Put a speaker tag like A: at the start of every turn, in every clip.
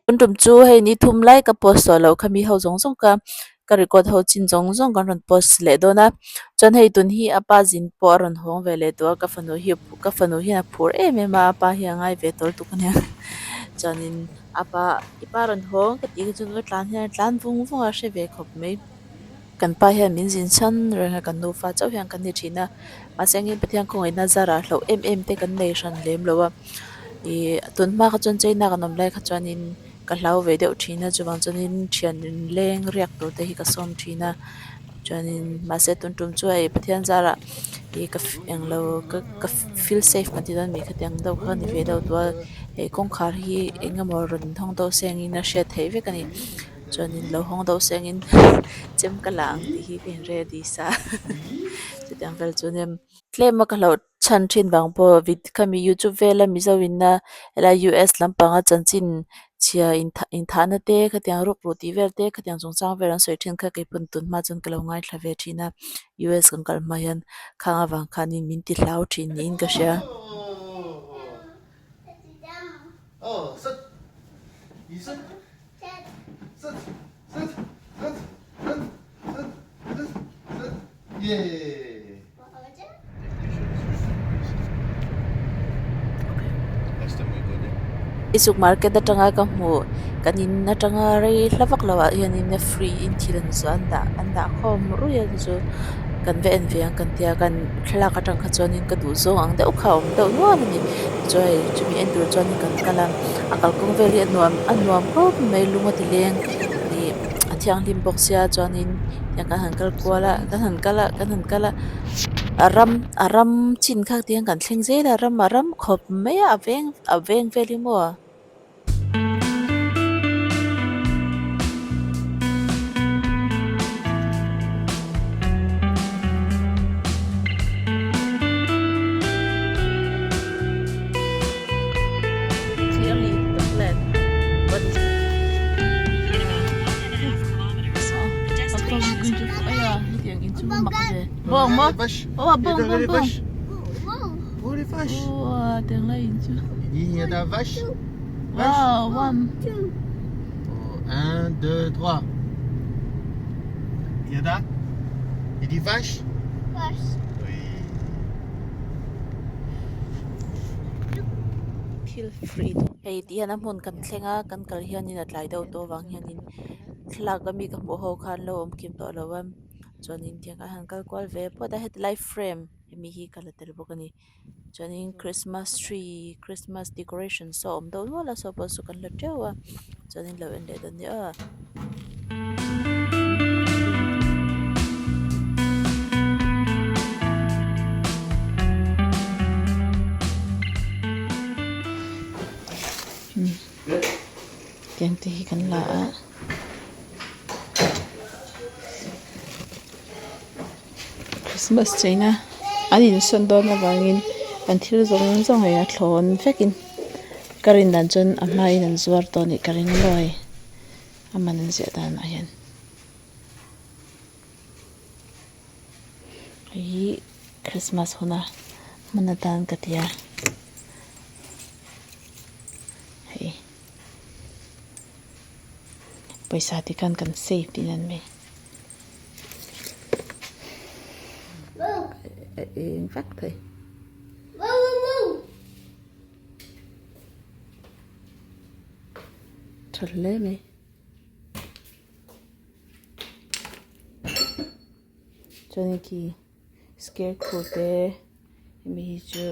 A: Tun tum chu hei ni thum lai ka post tawh loh kha mi ho zawng zawng kha ka record ho chin zawng zawng kan rawn post leh dawn a chuan hei tun hi a pa zin pawh a rawn hawng ve leh tawh a ka fanu hi ka fanu hian a phur em em a a pa hi a ngai ve tawh lutuk a nia chuanin a pa i pa rawn hawng ka tih kha chuan va tlan hian a tlan vung vung a hre ve khawp mai. Kan pa hian min zin chhan reng a kan nufa chauh hian kan ni thin a mahse engin Pathian khawngaihna zarah hlauh em em te kan nei hran lem lo a ih tun hma kha chuan China kan awm lai kha chuanin ka hlau ve deuh thin a chuvang chuanin thian leng riak tur te hi ka sawm thin a chuanin mahse tun tum chu hei Pathian zarah ih ka englo ka ka feel safe kan tih dawn mi khatiang deuh kha a ni ve deuh tawh a hei kawngkhar hi eng emaw rawn hawng deuh se angin a hriat theih vek a ni. Chuanin lo hawng deuh sengin chem ka la ang tih hi ka in ready sa chutiang vel chu nia tlem a ka hlauh chhan thin vang pawh vid khami youtube vela mizo in a helai US lampanga chanchin chhia inthahna te khatiang ruk ruh tih vel te khatiang chungchang vel an sawi thin kha keipawn tun hma chuan ka lo ngaithla ve thin a US kan kal hma hian khang avang khanin min ti hlau thin niin ka hria. Isuk market atanga ka hmuh kan in atanga rei hla vak lo ah hianin a free in thil an zawh an dah an dah khawm ruih a chu kan va en ve ang kan tia kan thlalak atang kha chuanin ka duh zawng ang deuh kha a awm deuh nual a ni chuan hei chumi en tur chuanin kan kal a a kalkawng vel hi a nuam a nuam khawp mai lung a ti leng ih a thianghlim bawk sia chuanin tiang kan han kal kual a kan han kal a kan han kal a a ram a ram chin kha tiang kan thleng zel a ram a ram khawp mai a a veng a veng vel hi maw. Clearly the plan what is Bawng maw? Aw bawng bawng bawng. Wow, tiang lai in chu. Wow, one.
B: Un, deux, trois. Yada? Il dit vache?
C: Vache.
B: Oui.
A: Thil free hei ti hian a hmun kan thleng a kan kal hianin a tlai deuh tawh avang hianin thlalak a mi ka hmuh ho khan lo awm kim tawh lo a chuanin tiang khan a han kal kual ve phawt a heti lai frame hemi hi ka la tel bawk a ni chuanin christmas tree christmas decoration saw a awm deuh nual a saw pawh saw kan la teuh a chuanin lo en leh dawn nia aw. Tiang te hi kan la a Christmas cheina an insawn dawn avangin an thil zawng zawng hei a thlawn vekin ka rin dan chuan a hmain an zuar tawh anih ka ring lo hei a man an ziah danah hian hei hi Christmas huna hman atan ka ti a hei pawisa te khan kan save tihna an nei. A eng vek thei. Tha hle mai. Chuan khi scarecrow te hemi hi chu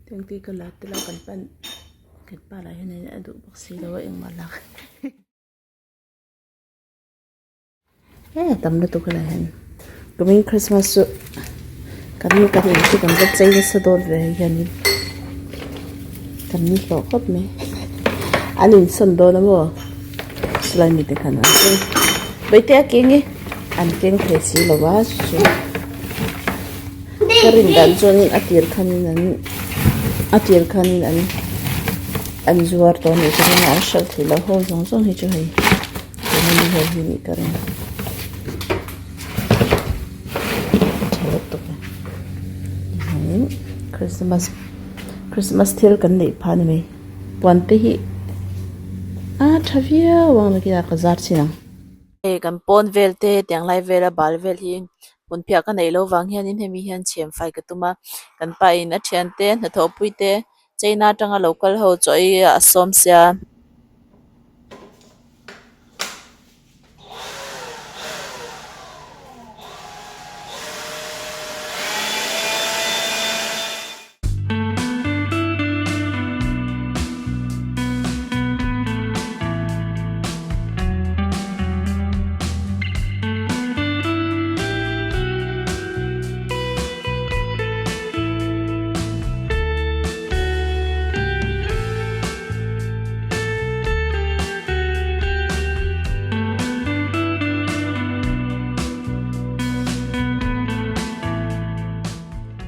A: tengti ka la te la kan pan kan pa lah hian a duh bawk si lo a engmah lak. He tam lutuk a la hian kumin Christmas chu kan kan in chu kan va chei nasa dawn ve hei hianin kan ni hlawh khawp mai an insawn dawn a maw chulai mite khan an chei bawihte a keng e an keng thei si lo va chu ka rin dan chuanin a tir khanin an a tir khanin an an zuar tawh a nih ka ring a an hralh theih loh ho zawng zawng hi chu hei. Tuna mi ho hi nih ka ring tha lutuk e tihianin christmas christmas thil kan neih phah a ni mai. Puan te hi a tha viau ang nakinah ka zar chin ang. Hei kan pawn vel te tiang lai vel a bal vel hi hmun phiah ka neih loh vang hianin hemi hian chhem fai ka tum a kan pa in a thian te hnathawh pui te China atanga lo kal ho chaw ei a sawm sia.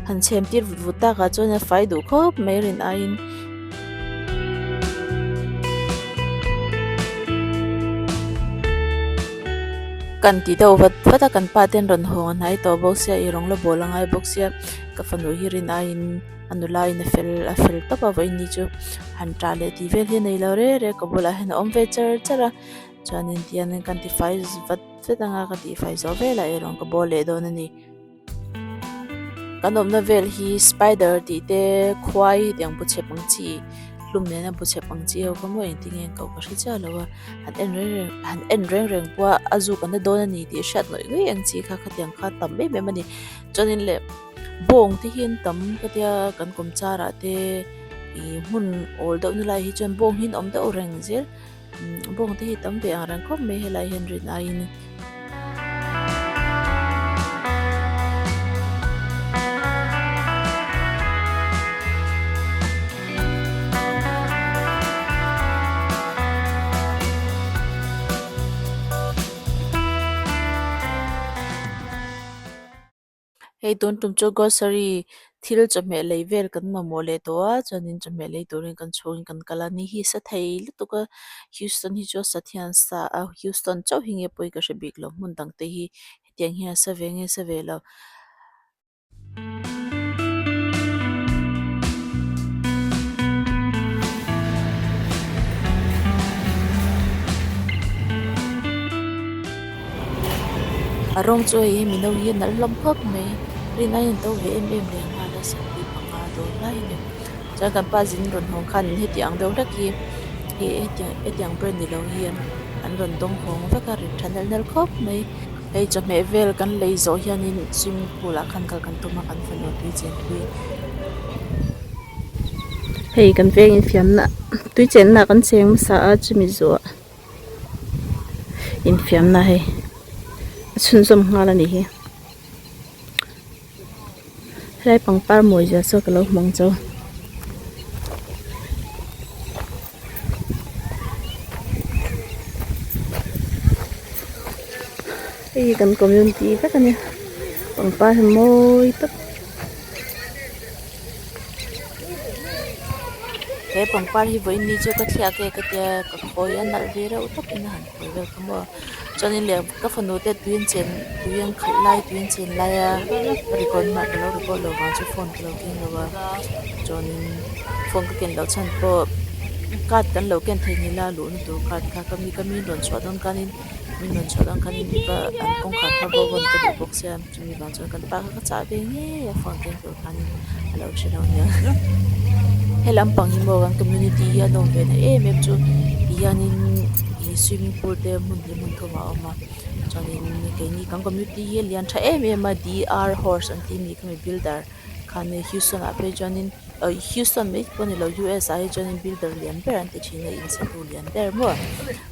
A: Han chhem tir vut vut takah chuan a fai duh khawp mai rin aiin. Kan ti deuh vat vat a kan pa ten rawn hawng a hnai tawh bawk sia i rawng la bawl a ngai bawk sia ka fanu hi rin aiin a nula in a fel a fel tawp a vawiin chu han tah leh tih vel hi a nei lo reng reng ka bulah hian a awm ve char char a chuanin tihianin kan ti fai vat vat anga ka tih fai zawh velah erawh ka bawl leh dawn a ni. Kan awmna vel hi spider tih te khuai hetiang bu chhep ang chi hlum nena bu chhep ang chi ho kha maw engtin nge an koh ka hre chiah lo a han en reng reng han en reng reng pawh a a zuk an la dawn a ni tih hriat ngawih ngawih ang chi kha khatiang kha a tam em em a ni chuanin leh bawng te hi an tam ka tia kan kawm char ah te ih hmun awl deuh na lai hi chuan bawng hi an awm deuh reng zel bawng te hi tam ve ang reng khawp mai helai hian rin aiin. Hei tun tum chu grocery thil chawhmeh lei vel kan mamawh leh tawh a chuanin chawhmeh lei turin kan chhungin kan kal a ni hi sa thei lutuk a Houston hi chu a sa thian sa a Houston chauh hi nge pawi ka hre bik lo hmun dang te hi hetiang hian a sa ve nge sa ve lo. A rawng chu hei hi mino hi a nalh hlawm khawp mai rin aiin an to ve em em leh nghal a sarih panga dawn lai a ni chuan kan pa zin rawn hawng khan heti ang deuh hlek hi hetiang brand ni lo hi an rawn dawng hawng vek a rit tha nalh nalh khawp mai hei chawhmeh vel kan lei zawh hianin swimming pool ah khan kal kan tum a kan fanu tui chen pui hei kan veng infiamna tui chenna kan cheng hmasa a chumi zawh. Infiamna hei a chhunzawm nghal a nih hi helai pangpar mawi zia saw ka lo hmu ang chu. Hei hi kan community vek a nia pangpar hi mawi tak. He pangpar hi vawiin ni chu ka thliak e ka tia ka khawi a nalh ve reuh tawp in a han khawi vel kha maw chuanin leh ka fanu te tui an chen tui an khalh lai tui an chen lai a ka record hma ka lo record lo vang chu phone ka lo keng lo a chuanin phone ka ken loh chhan pawh card kan lo ken theih nila luhna tur card kha ka mi ka mi rawn chhuah dawn khanin min rawn chhuah dawn khanin va an kawngkhar kha va vawn ka duh bawk sia chumi vang chuan kan pa kha ka chah ve ngei a phone keng tur khanin a lo hre lo nia he lampang hi maw kan community hi a nawm ve na em em chu tihianin ih swimming pool te hmun hnih hmun thum a awm a chuanin keini kan community hi a lian tha em em a D R horse an tih a nih khami builder khan Houston ah phei chuanin Houston mai pawh a ni lo U S ah hi chuanin builder lian ber an ti thin a in satu lian ber maw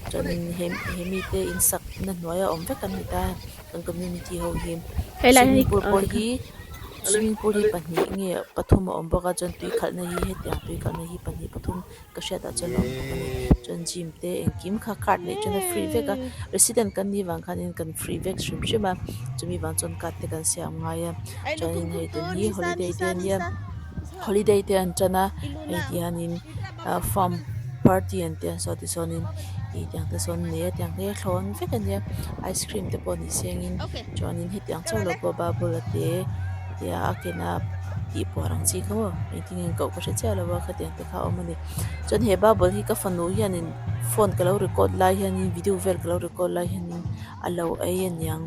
A: chuanin he he mite in sak na hnuaia awm vek an ni ta kan community ho hi swimming pool pawh hi swimming pool hi pahnih nge pathum a awm bawk a chuan tui khalhna hi hetiang tui khalhna hi pahnih pathum ka hriatah chuan a awm bawk a ni chuan gym te engkim kha card neih chuan a free vek a resident kan nih vang khanin kan free vek hrim hrim a chumi vang chuan card te kan siam ngai a chuanin hei tun hi holiday te ania holiday te an tan a hei tihianin ah farm party an tih ang saw tichuanin ih tiang te sawn nei a tiang te hi a thlawn vek ania ice cream te pawh ni sengin chuanin hetiang chauh lo pawh bubble a te tia a ken a. tih puar ang chi kha maw engtin nge an koh ka hre chiah lo a khatiang te kha a awm a ni chuan he bubble hi ka fanu hianin phone ka lo record lai hianin video vel ka lo record lai hianin a lo ei aniang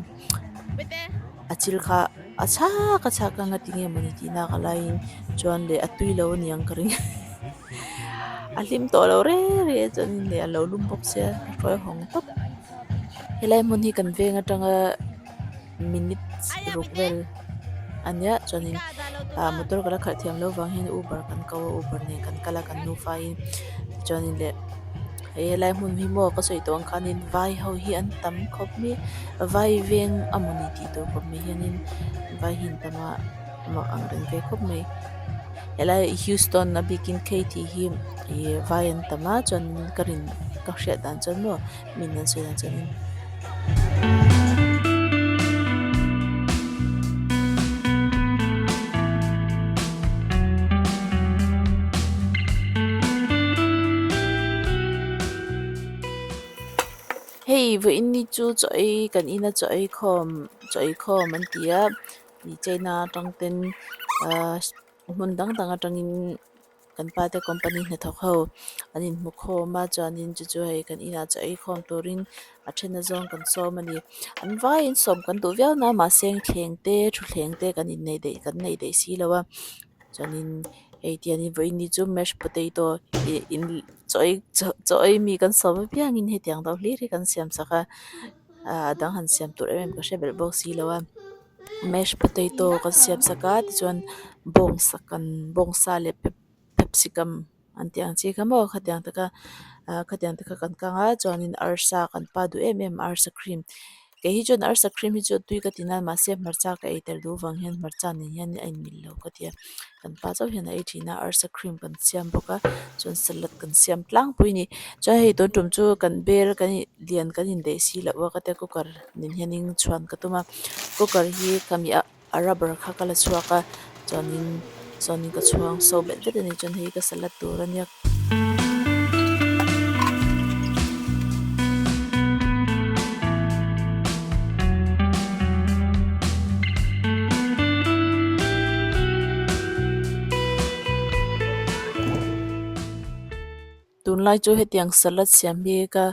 A: a chil kha a chhak a chhak a ngati nge mawni tih nak a laiin chuan leh a tui lo aniang ka ring a hlim tawh lo reng reng a chuanin leh a lo lum bawk sia ka hruai hawng tawp helai hmun hi kan veng atanga minute ruk vel a nia chuanin ah motor ka la khalh thiam loh vang hian uber kan ko a uber nen kan kal a kan nufa in tichuanin leh hei helai hmun hi maw ka sawi tawh ang khanin vai ho hi an tam khawp mai vai veng amawni tih tur khawp mai hianin vai hi an tam a mak ang reng ve khawp mai helai Houston a bikin Katy hi ih vai an tam a chuanin ka rin ka hriat dan chuan maw. Min an sawi dan chuanin. Hei vawiin ni chu chaw ei kan ina chaw ei khawm chaw ei khawm an ti a ih china atang ten ahh hmun dang dang atangin. Kan pa te company hnathawk ho an inhmu khawm a chuanin chu chu hei kan inah chaw ei khawm turin a then a zawng kan sawm a ni an vaiin sawm kan duh viau na mahse thleng te thutthleng te kan inneih daih kan neih daih si lo a chuanin hei tiangin vawiin ni chu mash potato ih in chaw ei chaw ei mi kan sawm apiangin hetiang deuh hlir hi kan siam sak a ah a dang han siam tur em em ka hre belh bawk si lo a. Mash potato kan siam sak a tichuan bawngsa kan bawngsa leh pepsicum an tih ang chi kha maw khatiang te kha ah khatiang te kha kan kang a chuanin arsa kan pa duh em em arsa cream kei hi chuan arsa cream hi chu a tui ka ti nan mahse hmarcha ka ei tel duh vang hian hmarcha nen hian a inmil lo ka ti a kan pa chauh hian a ei thin a arsa cream kan siam bawk a chuan salad kan siam tlangpui a ni chuan hei tun tum chu kan bel kan ih lian kan indaih si loh a ka tia cooker nen hianin chhuan ka tum a cooker hi khami a a rubber kha ka la chhuak a chuanin chuanin ka chhuang so bet vet a ni chuan hei ka salad tur a nia. Tunlai chu hetiang salad siam hi ka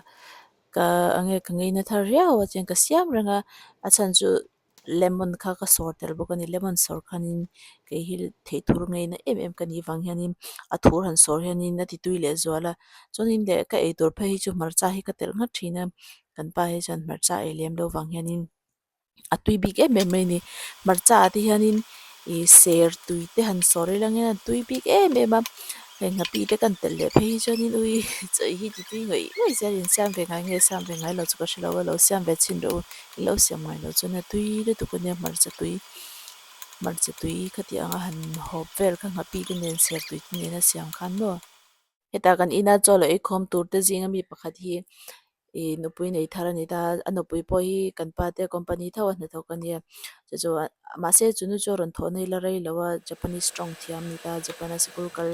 A: ka enge ka ngeina thar riau a chuan ka siam reng a a chhan chu lemon kha ka sawr tel bawk a ni lemon sawr khanin kei hi thei thur ngeina em em ka nih vang hianin a thur han sawr hianin a ti tui leh zual a chuanin leh ka eitur phei hi chu hmarcha hi ka telh nghat thin a kan pa hi chuan hmarcha ei lem loh vang hianin a tui bik em em mai a ni hmarcha ah te hianin ih ser tui te han sawr ila ang hian a tui bik em em a hei nghapih te kan telh leh phei hi chuanin ui chaw hi ti tui ngawih ngawih zel in siam ve ngai nge siam ve ngai lo chu ka hre lo a lo siam ve chhin rawh u. I lo siam ngai loh chuan a tui lutuk a nia hmarcha tui hmarcha tui khati anga han hawp vel kha nghapih te nen ser tui te nen a siam khan maw. Hetah kan ina chaw leh eikhawm tur te zinga mi pakhat hi ih nupui nei thar a ni ta a nupui pawh hi kan pa te company tho a hnathawk a nia chu chu mahse chu nu chu a rawn thawh na ila rei lo a Japanese tawng thiam a ni ta Japan a sikul kal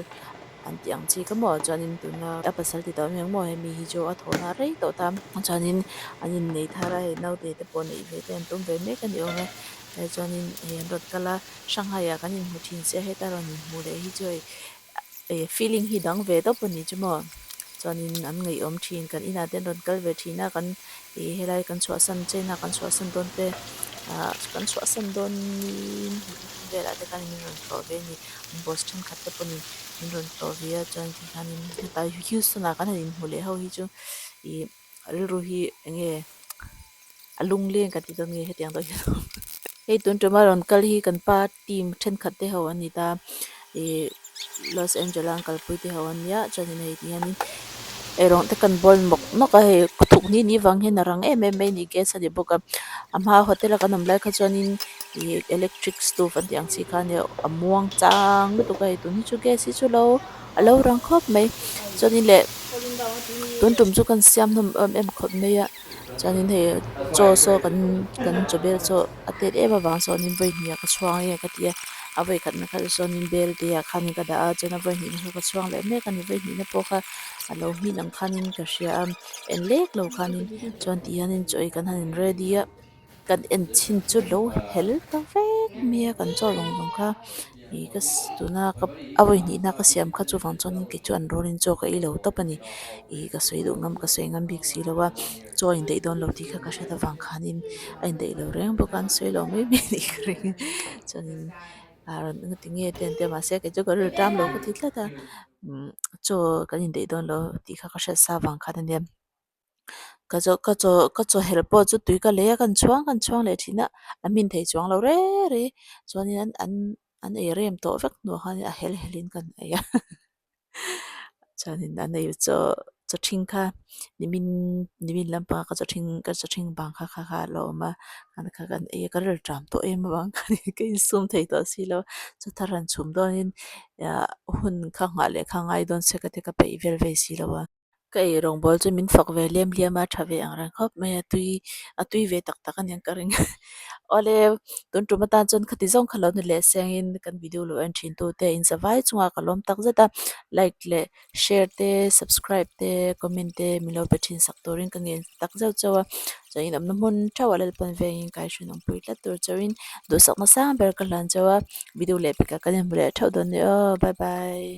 A: an tih ang chi kha maw chuanin tuna a pasal ti tawh amiang maw hemi hi chu a thawhna a rei tawh ta chuanin an innei thar a hei naute te pawh neih ve te an tum ve mek a ni awm e chuanin hei an rawn kal a Shanghai ah kan inhmu thin sia heta rawn inhmuh leh hi chu hei eh feeling hi dang ve tawp a ni chu maw chuanin an ngaihawm thin kan inah te an rawn kal ve thin a kan ih helai kan chhuahsan chena kan chhuahsan dawn te ah kan chhuahsan dawn niin velah te khan min rawn tlawh ve a ni. Boss thenkhat te pawhin min rawn tlawh ve a chuan tikhianin hetlai Houston ah kan han inhmu leh ho hi chu ih rilru hi eng nge a lungleng ka ti dawn nge hetiang deuh hian hei tun tuma rawn kal hi kan pa team thenkhat te ho an ni ta ih Los Angeles a an kalpui te ho an nia chuanin hei tihianin eirawng te kan bawl nawk nawk a hei thuk ni ni vang hian a rang em em mai a ni gas a ni bawk a a hma hotel a kan awm lai kha chuanin. Ih electric stove an tih ang chi kha ania a muang chang lutuk a hei tun hi chu gas hi chu lo a lo rang khawp mai chuanin leh tun tum chu kan siam hnawm em em khawp mai a chuanin hei chaw saw kan kan chaw bel chaw a tet em avang sawnin vawi hnih ah ka chhuang nge ka ti a a vawi khatna kha chu sawnin bel te ah khanin ka dah a chuan a vawi hnihna kha ka chhuang leh mek a ni vawi hnihna pawh kha a lo hmin ang khanin ka hria a en lek lo khanin chuan tih hianin chaw ei kan han in ready a. Kan en chhin chu lo hel ta vek mai a kan chaw lawng zawng kha Ih ka tuna ka a vawi hnihna ka siam kha chuvang chuanin kei chu an rawlin chaw ka ei lo tawp a ni. Ih ka sawi duh ngam ka sawi ngam bik si lo a chaw a indaih dawn lo tih kha ka hriat avang khanin a indaih lo reng bawk a an sawi lo mai mai a nih ka ring chuanin a rawn engati nge te an ti a mahse kei chu ka rilru tam lo ka ti tlat a umm chaw kan indaih dawn lo tih kha ka hriat sa avang khan a nia. Ka chaw ka chaw ka chaw helh pawh chu tui ka lei a kan chhuang kan chhuang leh thin a a hmin thei chuang lo reng reng chuanin an an an ei rem tawh vek hnuah khan a hel helin kan ei a chuanin an ei chaw chaw ṭhing kha nimin nimin lampanga ka chaw ṭhing ka chaw ṭhing bang kha kha kha a lo awm a kha kha kan ei a ka rilṭam tawh em avang khan ka insum thei tawh si lo chaw thar han chhum dawnin ah hun kha nghah leh kha ngai dawn se ka ti ka peih vel vei si lo a. Ka ei rawngbawl chu min fak ve liam liam a, tha ve ang reng khawp mai a, tui a tui ve tak tak a niang ka ring. Awle tun tum atan chuan khati zawng kha lo ni leh sengin kan video lo en thin tute in zavai chungah ka lawm tak zet a, like leh share te subscribe te comment te min lo pe thin sak turin ka ngen tak zeuh zeuh a, chuan in awmna hmun theuh ah Lalpan vengin kaihhruin awmpui tlat tur chauhin duhsakna sang ber ka hlan chauh a, video leh pekah kan inhmu leh theuh dawn nia aw bye bye.